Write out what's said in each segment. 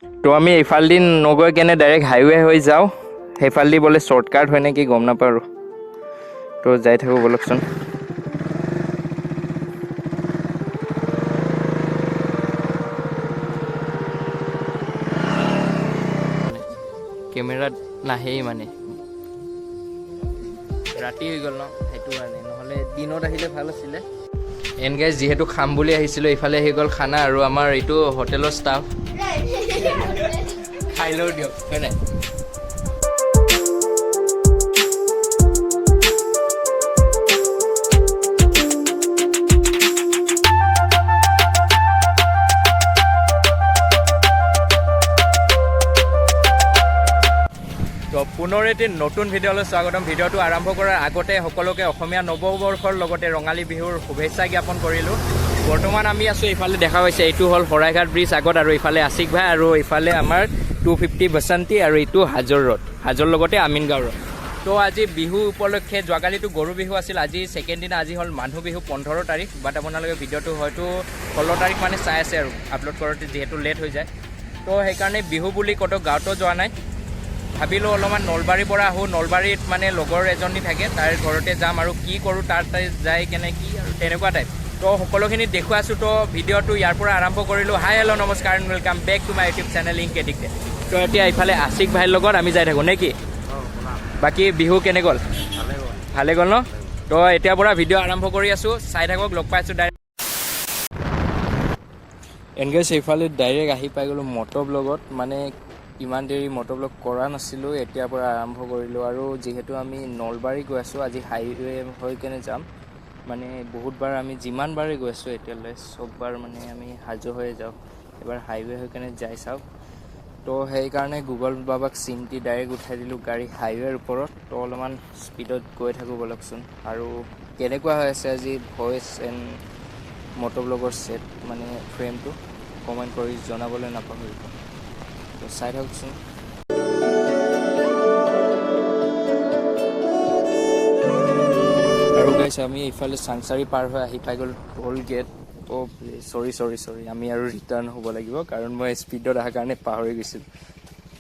তো আমি এইফালেদি নগৈ কেনে ডাইৰেক্ট হাইৱে হৈ যাওঁ। সেইফালেদি বোলে শ্বৰ্টকাট হয় নেকি, গম নাপাওঁ আৰু। তো যাই থাকোঁ ব'লকচোন। কেমেৰাত নাহেই, মানে ৰাতি হৈ গ'ল ন, সেইটো কাৰণে, নহ'লে দিনত আহিলে ভাল আছিলে। এন গাইজ, যিহেতু খাম বুলি আহিছিলোঁ, এইফালে আহি গ'ল খানা আৰু আমাৰ এইটো হোটেলৰ ষ্টাফ। খাই লওঁ দিয়ক, হয় নাই? তো পুনৰ এটি নতুন ভিডিঅ'লৈ স্বাগতম। ভিডিঅ'টো আৰম্ভ কৰাৰ আগতে সকলোকে অসমীয়া নৱবৰ্ষৰ লগতে ৰঙালী বিহুৰ শুভেচ্ছা জ্ঞাপন কৰিলোঁ। বৰ্তমান আমি আছোঁ, ইফালে দেখা পাইছে, এইটো হ'ল শৰাইঘাট ব্ৰিজ আগত আৰু ইফালে আছিক ভাই আৰু ইফালে আমাৰ 250 বসন্তী আৰু এইটো হাজৰ ৰোড, হাজোৰ লগতে আমিনগাঁও ৰোড। তো আজি বিহু উপলক্ষে, যোৱাকালিতো গৰু বিহু আছিল, আজি ছেকেণ্ড দিনা, আজি হ'ল মানুহ বিহু, 15 তাৰিখ। বাট আপোনালোকে ভিডিঅ'টো হয়তো 16 তাৰিখ মানে চাই আছে আৰু আপলোড কৰোঁতে যিহেতু লেট হৈ যায়, তো সেইকাৰণে বিহু বুলি ক'তো গাঁৱতো যোৱা নাই। ভাবিলোঁ অলপমান নলবাৰীৰ পৰা আহোঁ। নলবাৰীত মানে লগৰ এজনী থাকে, তাইৰ ঘৰতে যাম আৰু কি কৰোঁ তাত যাই কেনে কি আৰু তেনেকুৱা টাইপ। তো সকলোখিনি দেখুৱাইছোঁ। তো ভিডিঅ'টো ইয়াৰ পৰা আৰম্ভ কৰিলোঁ। হাই, হেল্ল', নমস্কাৰ, welcome back to my YouTube channel ink addicted. তো এতিয়া ইফালে আছিক ভাইৰ লগত আমি যাই থাকোঁ, নে কি? বাকী বিহু কেনে গ'ল? ভালে গ'ল ন? তো এতিয়াৰ পৰা ভিডিঅ' আৰম্ভ কৰি আছোঁ, চাই থাকক, লগ পাইছোঁ ডাইৰেক্ট। এনগেজ, সেইফালে ডাইৰেক্ট আহি পাই গ'লোঁ মট' ব্লগত। মানে ইমান দেৰি মট' ব্লগ কৰা নাছিলোঁ, এতিয়াৰ পৰা আৰম্ভ কৰিলোঁ। আৰু যিহেতু আমি নলবাৰী গৈ আছোঁ, আজি হাইৱে হৈ কেনে যাম। মানে বহুতবাৰ আমি যিমান বাৰেই গৈ আছোঁ এতিয়ালৈ, চববাৰ মানে আমি হাজো হৈয়ে যাওঁ। এবাৰ হাইৱে হৈ কেনে যাই চাওক। তো সেইকাৰণে গুগল বাবাক চিমটি ডাইৰেক্ট উঠাই দিলোঁ গাড়ী হাইৱেৰ ওপৰত। তো অলপমান স্পীডত গৈ থাকোঁ ব'লকচোন। আৰু কেনেকুৱা হৈ আছে আজি ভইচ এণ্ড মট' ব্লগৰ ছেট, মানে ফ্ৰেমটো, কমেণ্ট কৰি জনাবলৈ নাপাহৰিব। তো চাই থাকচোন। আৰু গাইছ, আমি এইফালে চাংচাৰি পাৰ হৈ আহি পাই গ'ল টোল গেট। অ' চৰি চৰি চৰি, আমি আৰু ৰিটাৰ্ণ হ'ব লাগিব, কাৰণ মই স্পীডত অহাৰ কাৰণে পাহৰি গৈছিলোঁ।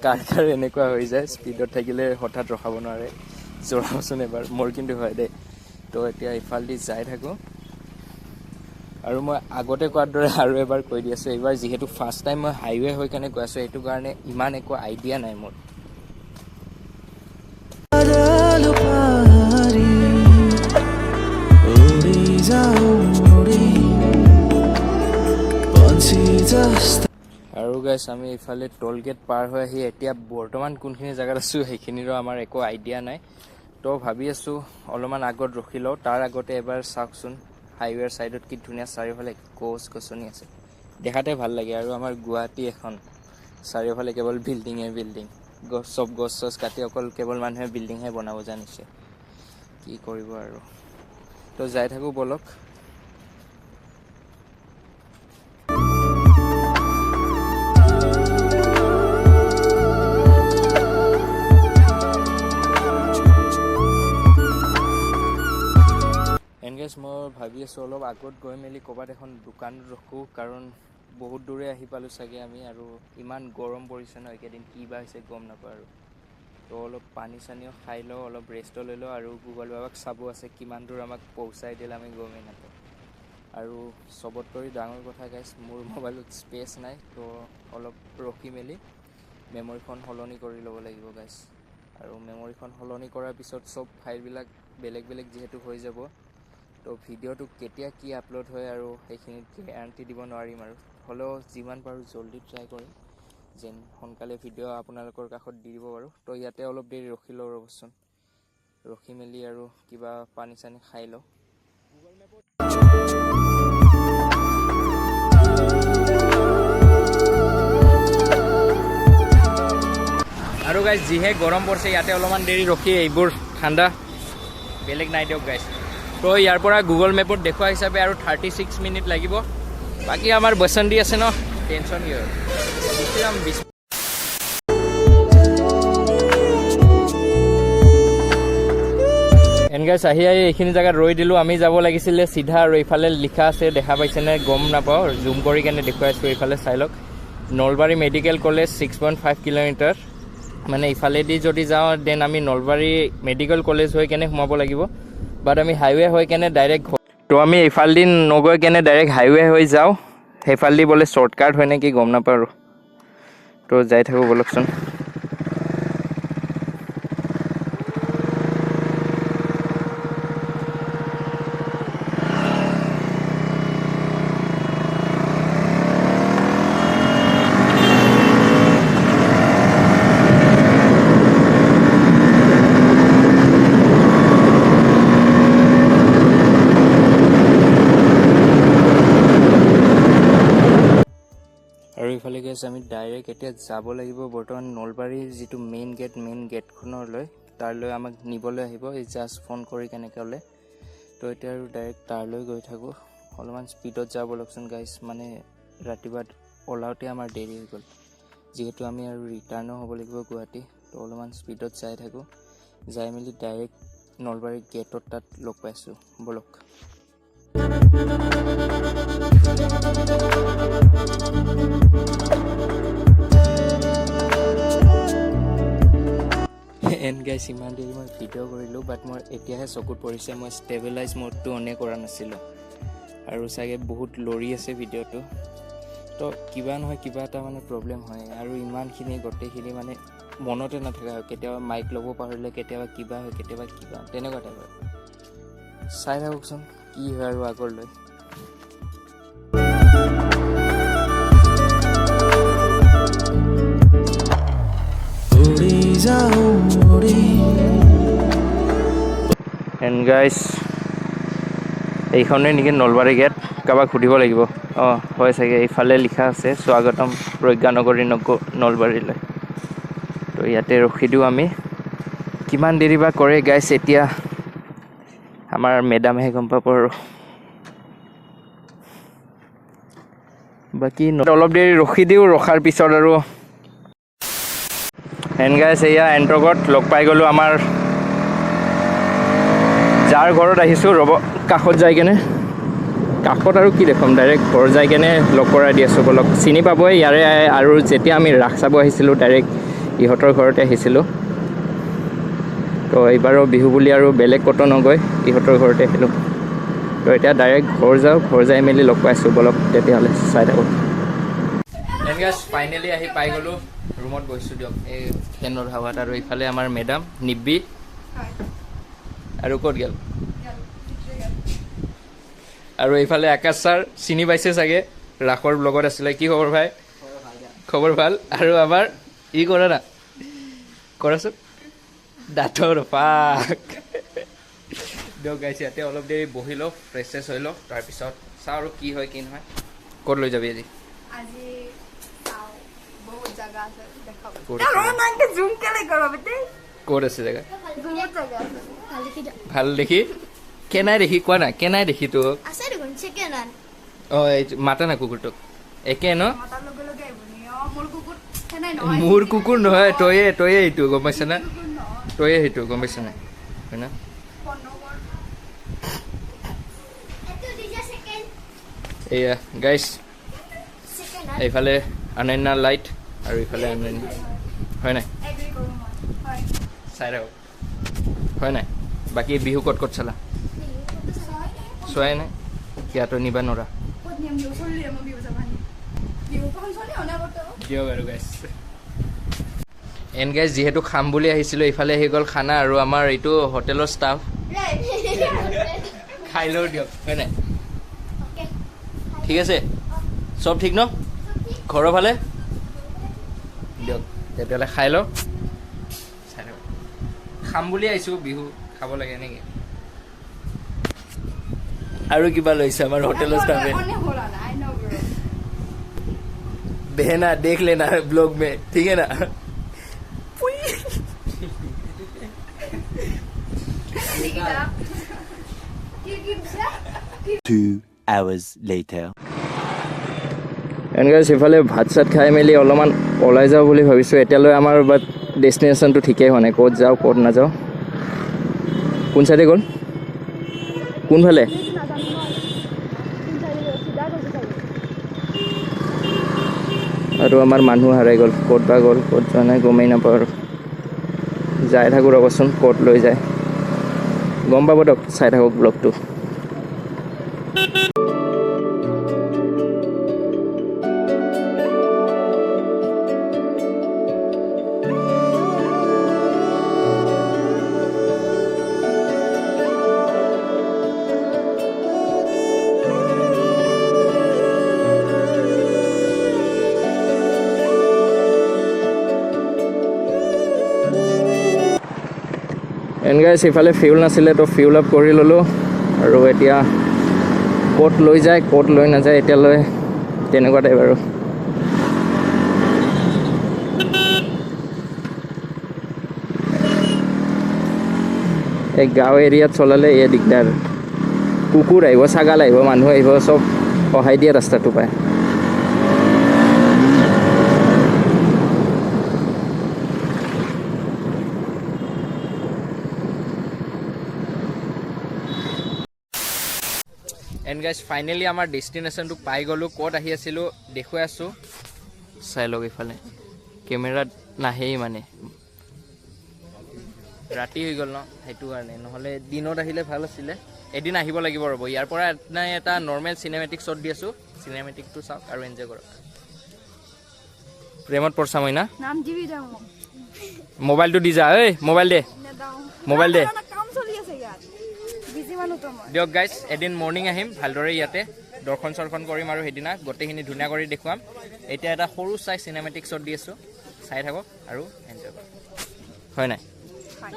কাৰ কাৰ এনেকুৱা হৈ যায়, স্পীডত থাকিলে হঠাৎ ৰখাব নোৱাৰে, জনাবচোন এবাৰ। মোৰ কিন্তু হয় দেই। তো এতিয়া ইফালেদি যাই থাকোঁ। আৰু মই আগতে কোৱাৰ দৰে আৰু এবাৰ কৈ দি আছোঁ, এইবাৰ যিহেতু ফাৰ্ষ্ট টাইম মই হাইৱে হৈ কেনে গৈ আছোঁ, সেইটো কাৰণে ইমান একো আইডিয়া নাই মোৰ। পাৰি উৰি যাওঁ উৰি পঞ্চি just আৰু গাইছ, আমি ইফালে টোল গেট পাৰ হৈ আহি এতিয়া বৰ্তমান কোনখিনি জেগাত আছোঁ, সেইখিনিৰো আমাৰ একো আইডিয়া নাই। তো ভাবি আছোঁ অলপমান আগত ৰখি লওঁ। তাৰ আগতে এবাৰ চাওকচোন, হাইৱেৰ ছাইডত কি ধুনীয়া চাৰিওফালে গছ গছনি আছে, দেখাতে ভাল লাগে। আৰু আমাৰ গুৱাহাটী এখন চাৰিওফালে কেৱল বিল্ডিঙে বিল্ডিং, গছ চব গছ চছ কাটি অকল কেৱল মানুহে বিল্ডিংহে বনাব জানিছে। কি কৰিব আৰু। তো যাই থাকোঁ ব'লক। এনগেজ, মই ভাবি আছোঁ অলপ আগত গৈ মেলি ক'ৰবাত এখন দোকান ৰখোঁ, কাৰণ বহুত দূৰে আহি পালোঁ চাগে আমি। আৰু ইমান গৰম পৰিছে ন এইকেইদিন, কি বা হৈছে গম নাপাওঁ আৰু। তো অলপ পানী চানীও খাই লওঁ, অলপ ৰেষ্টো লৈ লওঁ। আৰু গুগল বাবাক চাব আছে, কিমান দূৰ আমাক পহুচাই দিলে আমি গমেই নাপাওঁ। আৰু চবতকৈ ডাঙৰ কথা গাইছ, মোৰ মোবাইলত স্পেচ নাই। তো অলপ ৰখি মেলি মেমৰিখন সলনি কৰি ল'ব লাগিব গাইছ। আৰু মেমৰিখন সলনি কৰাৰ পিছত চব ফাইলবিলাক বেলেগ বেলেগ যিহেতু হৈ যাব, তো ভিডিঅ'টো কেতিয়া কি আপলোড হয় আৰু সেইখিনিত গেৰাণ্টি দিব নোৱাৰিম। আৰু হ'লেও যিমান পাৰোঁ জল্দি ট্ৰাই কৰিম, যেন সোনকালে ভিডিঅ' আপোনালোকৰ কাষত দি দিব পাৰোঁ। তো ইয়াতে অলপ দেৰি ৰখি লওঁ, ৰ'বচোন। ৰখি মেলি আৰু কিবা পানী চানী খাই লওঁ। আৰু গাইজ, যিহে গৰম পৰিছে, ইয়াতে অলপমান দেৰি ৰখি এইবোৰ ঠাণ্ডা, বেলেগ নাই দিয়ক গাইজ। তো ইয়াৰ পৰা গুগল মেপত দেখুওৱা হিচাপে আৰু 36 মিনিট লাগিব। বাকী আমাৰ বসন্তী আছে ন, টেনশ্যন কি আৰু। গুচি যাম 20। এনগাইছ, আহি আহি এইখিনি জেগাত ৰৈ দিলোঁ। আমি যাব লাগিছিলে চিধা আৰু এইফালে লিখা আছে, দেখা পাইছেনে গম নাপাওঁ, জুম কৰি কেনে দেখুৱাইছোঁ, এইফালে চাই লওক। Nalbari medical college 6.5 kilometre. মানে ইফালেদি যদি যাওঁ then আমি নলবাৰী মেডিকেল কলেজ হৈ কেনে সোমাব লাগিব, বাট আমি হাইৱে হৈ কেনে ডাইৰেক্ট, তো আমি ইফালেদি নগৈ কেনে ডাইৰেক্ট হাইৱে হৈ যাওঁ। সেইফালেদি বোলে শ্বৰ্টকাট হয় নেকি গম নাপাওঁ আৰু। তো যাই থাকোঁ ব'লকচোন। আৰু ইফালে গৈছে আমি ডাইৰেক্ট এতিয়া যাব লাগিব বৰ্তমান নলবাৰীৰ যিটো মেইন গেট, মেইন গেটখনলৈ, তালৈ আমাক নিবলৈ আহিব। এই জাষ্ট ফোন কৰি কেনেকৈ হ'লে। তো এতিয়া আৰু ডাইৰেক্ট তালৈ গৈ থাকোঁ। অলপমান স্পীডত যাব ব'লকচোন গাইজ, মানে ৰাতিপুৱা ওলাওঁতে আমাৰ দেৰি হৈ গ'ল, যিহেতু আমি আৰু ৰিটাৰ্ণো হ'ব লাগিব গুৱাহাটী। তো অলপমান স্পীডত যাই থাকোঁ, যাই মেলি ডাইৰেক্ট নলবাৰী গেটত তাত লগ পাইছোঁ ব'লক। এণ্ড গাইজ, ইমান দেৰি মই ভিডিঅ' কৰিলোঁ, বাট মোৰ এতিয়াহে চকুত পৰিছে মই ষ্টেবিলাইজ মোডটো অনে কৰা নাছিলোঁ, আৰু চাগে বহুত লৰি আছে ভিডিঅ'টো। তো কিবা নহয় কিবা এটা মানে প্ৰব্লেম হয়, আৰু ইমানখিনি গোটেইখিনি মানে মনতে নাথাকে হয়। কেতিয়াবা মাইক ল'ব পাহৰিলে, কেতিয়াবা কিবা হয়, কেতিয়াবা কিবা তেনেকুৱা টাইপ হয়। চাই থাককচোন কি হয় আৰু আগলৈ। উৰি যাওঁ উৰি। এণ্ড গাইজ, এইখনেই নেকি নলবাৰী গেট? কাৰোবাক সুধিব লাগিব। অঁ হয় চাগে, এইফালে লিখা আছে স্বাগতম প্ৰজ্ঞানগৰী নলবাৰীলৈ। তো ইয়াতে ৰখি দিওঁ আমি, কিমান দেৰি বা কৰে গাইজ এতিয়া আমাৰ মেডামেহে গম পাব আৰু। বাকী অলপ দেৰি ৰখি দিওঁ, ৰখাৰ পিছত আৰু। এণ্ড গাইজ, এয়া এণ্ট্ৰকত লগ পাই গ'লোঁ আমাৰ যাৰ ঘৰত আহিছোঁ। ৰ'ব কাষত যাই কেনে, কাষত আৰু কি দেখুৱাম, ডাইৰেক্ট ঘৰ যাই কেনে লগ কৰাই দি আছোঁ ব'লক। চিনি পাবই ইয়াৰে, আৰু যেতিয়া আমি ৰাস চাব আহিছিলোঁ ডাইৰেক্ট ইহঁতৰ ঘৰতে আহিছিলোঁ। তো এইবাৰো বিহু বুলি আৰু বেলেগ ক'তো নগৈ ইহঁতৰ ঘৰতে আহিলোঁ। তো এতিয়া ডাইৰেক্ট ঘৰ যাওঁ, ঘৰ যাই মেলি লগ পাইছোঁ ব'লক, তেতিয়াহ'লে চাই থাকোঁ। ফাইনেলি আহি পাই গ'লোঁ, ৰুমত গৈছোঁ দিয়ক এই ফেনৰ হাৱাত। আৰু ইফালে আমাৰ মেডাম নিব্বি, আৰু ক'ত গ'ল? আৰু এইফালে আকাশ ছাৰ, চিনি পাইছে চাগে, ৰাসৰ ব্লগত আছিলে। কি খবৰ ভাই? খবৰ ভাল। আৰু আমাৰ ই কৰা না কৰাচোন দাঁতৰ পাক দিয়ক গাইছে। ইয়াতে অলপ দেৰি বহি লওক, ফ্ৰেছ চেছ হৈ লওক, তাৰপিছত চাওঁ আৰু কি হয় কি নহয়। ক'ত লৈ যাবি আজি? ক'ত আছে জেগা ভাল দেখি? কেনাই দেখি কোৱা না, কেনাই দেখি তোক? অঁ এই মাতা না কুকুৰটোক, একে ন? মোৰ কুকুৰ নহয়, তয়ে তয়ে সেইটো গম পাইছ না? তয়ে সেইটো গম পাইছ নাই হয় না? এয়া গাইছ, এইফালে অনন্যা লাইট আৰু ইফালে অনন্যা, হয় নাই? চাই থাকক, হয় নাই? বাকী বিহু ক'ত ক'ত চালা? চোৱাই নাই? ইয়াতো নিবা নৰা দিয়ক। আৰু গাইছ, এণ্ড গাইছ, যিহেতু খাম বুলি আহিছিলোঁ, এইফালে আহি গ'ল খানা। আৰু আমাৰ এইটো হোটেলৰ ষ্টাফ, খাই লওঁ দিয়ক, হয় নাই? ঠিক আছে, চব ঠিক ন ঘৰৰ ফালে? দিয়ক তেতিয়াহ'লে খাই লওঁ। চাই লওঁ, খাম বুলি আহিছোঁ, বিহু খাব লাগে নেকি? আৰু কিবা লৈছে আমাৰ হোটেলৰ ষ্টাফে। बहना देख लेना ब्लॉग में, ठीक है ना? 2 hours later. এনেকৈ সিফালে ভাত চাত খাই মেলি অলপমান ওলাই যাওঁ বুলি ভাবিছোঁ। এতিয়ালৈ আমাৰ বাট ডেষ্টিনেশ্যনটো ঠিকেই হোৱা নাই, ক'ত যাওঁ ক'ত নাযাওঁ। কোন চাইডে গ'ল? কোনফালে? আৰু আমাৰ মানুহ হাৰাই গ'ল, ক'ত বা গ'ল ক'ত যোৱা নাই গমেই নাপাওঁ। আৰু যাই থাকোঁ, ৰ'বচোন, ক'ত লৈ যায় গম পাব দিয়ক, চাই থাকক ব্লগটো। এণ্ড গাইছ, ইফালে ফিউল নাছিলে, তো ফিউল আপ কৰি ল'লোঁ। আৰু এতিয়া ক'ত লৈ যায় ক'ত লৈ নাযায় এতিয়ালৈ তেনেকুৱা টাইপ আৰু। এই গাঁও এৰিয়াত চলালে এই দিগদাৰ, কুকুৰ আহিব, ছাগাল আহিব, মানুহ আহিব, চব সহায় দিয়ে ৰাস্তাটো পায়। এণ্ড গাইজ, ফাইনেলি আমাৰ ডেষ্টিনেশ্যনটো পাই গ'লোঁ। ক'ত আহি আছিলোঁ দেখুৱাই আছোঁ, চাই লওক। ইফালে কেমেৰাত নাহেই, মানে ৰাতি হৈ গ'ল ন, সেইটো কাৰণে, নহ'লে দিনত আহিলে ভাল আছিলে। এদিন আহিব লাগিব, ৰ'ব। ইয়াৰ পৰা নাই এটা নৰ্মেল চিনেমেটিক শ্বট দি আছোঁ, চিনেমেটিকটো চাওক আৰু এনজয় কৰক। প্ৰেমত পৰছা মইনা? নাম দিবি দে মোক। মোবাইলটো দি যা। ঐ, মোবাইল দে। নেদাওঁ। মোবাইল দে। না, না, কাম চলি আছে ইয়াত, বিজি মানুহ তো মই। দিয়ক গাইজ, এদিন মৰ্ণিং আহিম, ভালদৰে ইয়াতে দৰ্শন চৰ্শন কৰিম আৰু সেইদিনা গোটেইখিনি ধুনীয়া কৰি দেখুৱাম। এতিয়া এটা সৰু চাই চিনেমেটিক শ্বট দি আছোঁ, চাই থাকক আৰু এনজয় কৰক, হয় নাই? হয়।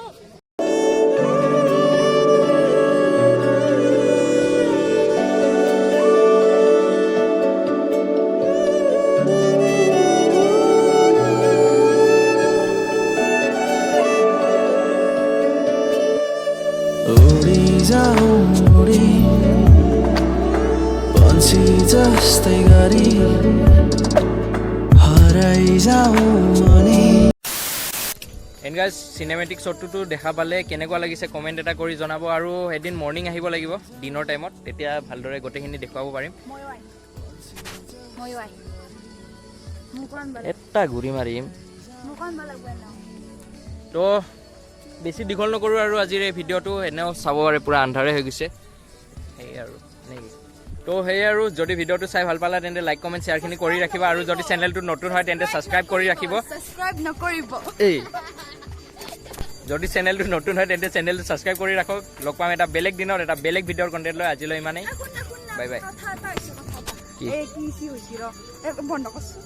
उडी जाउँ उडी, पन्छी जस्तै गरी हराइ जाउँ अनि। এণ্ড গাইজ, চিনেমেটিক শ্বটটোতো দেখা পালে, কেনেকুৱা লাগিছে কমেণ্ট এটা কৰি জনাব। আৰু এদিন মৰ্ণিং আহিব লাগিব দিনৰ টাইমত, তেতিয়া ভালদৰে গোটেইখিনি দেখুৱাব পাৰিম। ময়ো আহিম, ময়ো আহিম। মোকো আনবা লাগিব। এটা ঘূৰি মাৰিম। মোকো আনবা লাগিব এনেও। তো বেছি দীঘল নকৰোঁ আৰু আজিৰ এই ভিডিঅ'টো, এনেও চাব পাৰে পূৰা আন্ধাৰে হৈ গৈছে, সেয়ে আৰু নেকি। তো সেয়ে আৰু যদি ভিডিঅ'টো চাই ভাল পালা, তেন্তে লাইক, কমেণ্ট, শ্বেয়াৰখিনি কৰি ৰাখিবা। আৰু যদি চেনেলটো নতুন হয়, তেন্তে ছাবস্ক্ৰাইব কৰি ৰাখিব। ছাবস্ক্ৰাইব নকৰিব। এই যদি চেনেলটো নতুন হয়, তেন্তে চেনেলটো ছাবস্ক্ৰাইব কৰি ৰাখক। লগ পাম এটা বেলেগ দিনত এটা বেলেগ ভিডিঅ'ৰ কণ্টেণ্ট লৈ। আজিলৈ ইমানেই। শুন না, শুন না। Bye bye. কথা এটা হৈছে, কথা এটা। কি? এই কি কি হৈছে ৰ, এই বন্ধ কৰছো।